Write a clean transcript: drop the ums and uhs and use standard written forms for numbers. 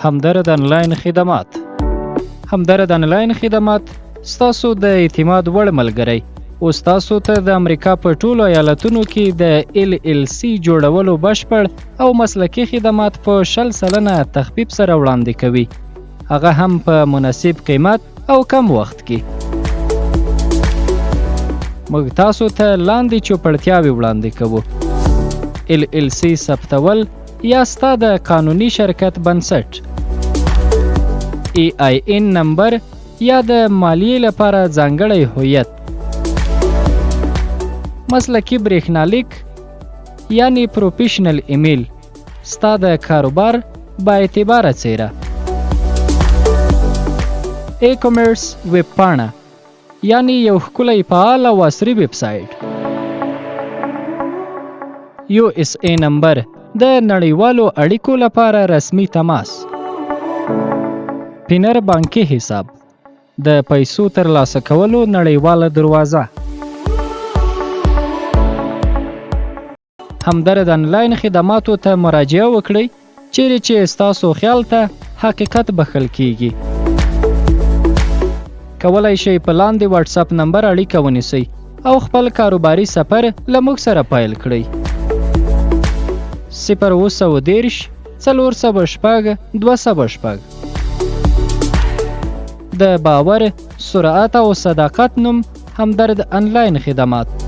همدرد انلاین خدمات. همدرد انلاین خدمات ستاسو د اعتماد وړ ملګری اوس تاسو ته د امریکا په ټولو ایالتونو کې د ال ال سی جوړولو بشپړ او مسلکي خدمات په 20% تخفیف سره وړاندې کوي، هغه هم په مناسب قیمت او کم وخت کې. موږ تاسو ته لاندې چوپړتیاوې وړاندې کوو: ال ال سی ثبتول یا ستا د قانوني شرکت بنسټ، ای آی ان نمبر یا د مالیې لپاره ځانګړی هویت، مسلکي برېښنالیک یعنی professional email، ستا د کاروبار با اعتباره څیره، e-commerce ویب پاڼه یعنی یو ښکلی، فعال او عصري ویب سایټ، یو اس ای نمبر د نړیوالو اړیکو لپاره رسمي تماس، پینر بانکي حساب د پیسو ترلاسه کولو نړیواله دروازه. همدرد انلاین خدماتو ته مراجعه وکړئ، چیرې چې ستاسو خیال ته حقیقت بښل کیږي. کولای شئ په لاندې واتساپ نمبر اړیکه ونیسئ او خپل کاروباري سفر له موږ سره پیل کړئ: 0730 406 206. د باور، سرعت او صداقت نوم، همدرد انلاین خدمات.